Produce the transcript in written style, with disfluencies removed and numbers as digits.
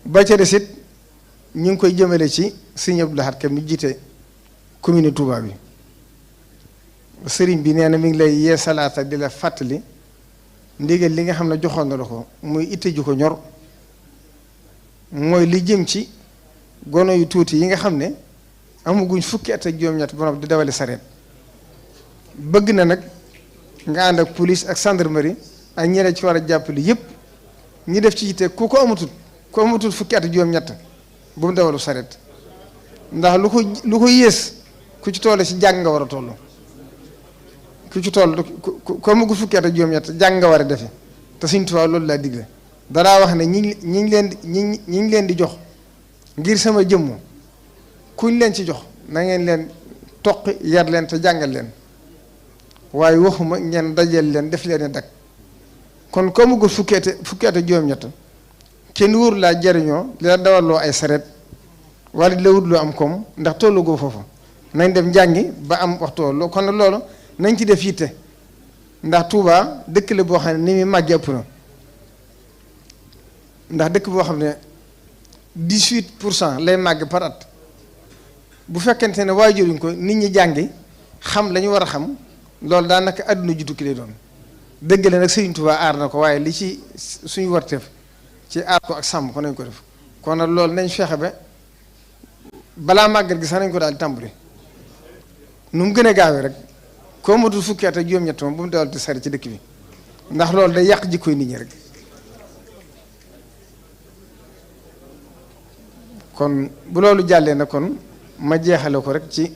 ba ca des it ñu ngi koy jëmale ci Sëriñ Abdou Lahad Ka mi jiite commune Touba bi. sëriñ bi nee na mi ngi lay yee salaata di la fàttali ndigal li nga xam ne joxoon na la ko muy itte ju ko ñor mooy li jëm ci gono yu tuuti yi nga xam ne amaguñ fukki at ak juróom-ñett ba noppi di dawali sareet bëgg na nag nga ànd ak police ak gendarmerie ak ñeneen ci war a jàppale yëpp ñi def ci yitte ku amatul fukki at ak juróom-ñett bu mu dawalu sareet ndax lu ko yées ku ci toll ci jàng nga war a toll. ku ci toll ku amagul fukki at ak juróom-ñett jàng nga war a defe te Sëriñ Tuubaa loolu laa digle danaa wax ne ñi ngi leen di jox ngir sama jëmmu kuñ leen ci jox na ngeen leen toqi yar leen te jàngal leen waaye waxuma ngeen dajeel leen def leen dak kon ku amagul fukki at ak juróom-ñett kenn wóor laa jariñoo li la dawaloo ay sareet wala di la wutloo am koom ndax tollu goo foofu nañ dem njàngi ba am waxtu loolu kon loolu nañ ci def yitte ndax Touba dëkk la boo xam ne ni muy màggee ëpp na ndax dëkk boo xam ne 18% lay màgg par at bu fekkente ne waajuruñ ko nit ñi jàngi xam la ñu war a xam loolu daanaka àdduna ju tukki lay doon dëgg la nag Sëriñ Touba aar na ko waaye li ci suñu warteef ci aar ko ak sàmm ko nañ ko def kon nag loolu nañ fexe ba balaa màggal gi sax nañ ko daal di tàmbali nu mu gën a gaawee rek. koo matul fukki at ak juróom-ñett moom bu mu dawal te sari ci dëkk bi ndax loolu day yàq jikkoy nit ñi rek kon bu loolu jàllee na kon ma jeexale ko rek ci